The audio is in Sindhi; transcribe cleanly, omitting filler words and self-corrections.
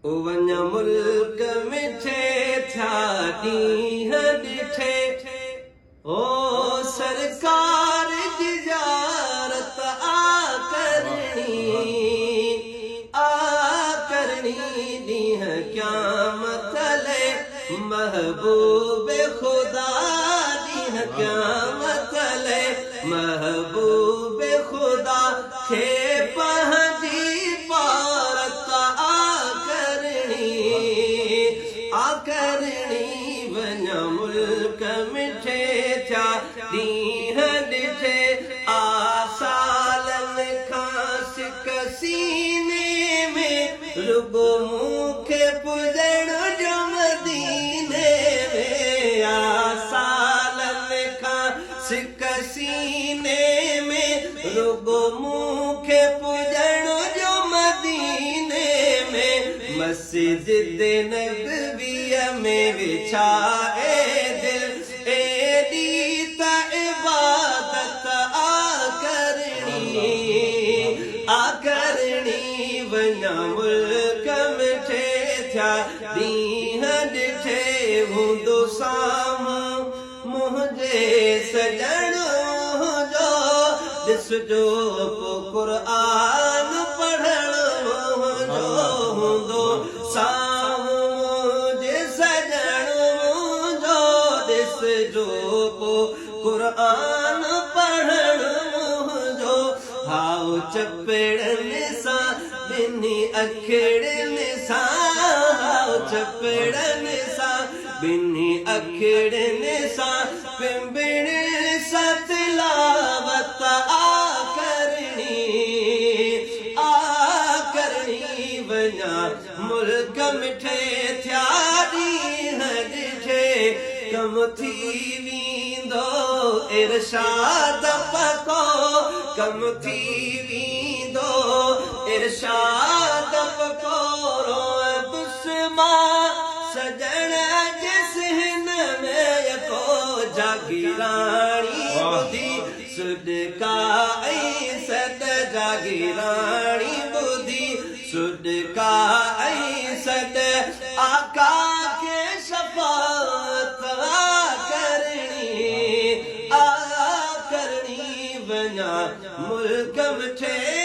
وڃ ملڪ مٺي ٿيا ڏينهن ڏٺي او سرڪار جي زيارت آ ڪرڻي آ ڪرڻي ڏينهن قيامت لئي محبوب خدا ڏينهن قيامت لئي محبوب خدا کي پنهنجي پارت آ ڪرڻي آ ڪرڻي وڃ ملڪ مٺي ٿيا ڏينهن ڏٺي آ سالن کان سڪ سيني ۾ رڳو مون کي پڄڻ ڏيو مديني ۾ آ سالن کان سڪ سيني ۾ رڳو مون کي پڄڻ ڏيو مديني ۾، مسجد نبويء ۾ وڇائي دل ايڏي ته عبادت آ ڪرڻي آ ڪرڻي وڃان ملڪ مٺي ٿيا ڏينهن ڏٺي هوندو سامهون منهنجي سڄڻ منهنجو ڏسجو پو قرآن پڙهڻ منهنجو هوندو سامهون منهنجي سڄڻ منهنجو ڏسجو پو قرآن پڙهڻ منهنجو هاء چپڙن سان ٻنهي اکڙين سان هاء چپڙن سان ٻنهي اکڙين سان پنبڻ سان تلاوت آ ڪرڻي آ ڪرڻي وڃان ملڪ مٺي ٿيا ڏينهن ڏٺي ڪم ٿي ويندو ارشاد پڪو ڪم ٿي ويندو ارشاد پڪو روئندس مان سڄڻ جي صحن ۾ يڪو جاگيراڻي ٻڌي سڏڪا ۽ سڏ جاگيراڻي ٻڌي سڏڪا ۽ سڏ آقا کي شفاعت آ ڪرڻي آ ڪرڻي وڃان ملڪ مٺي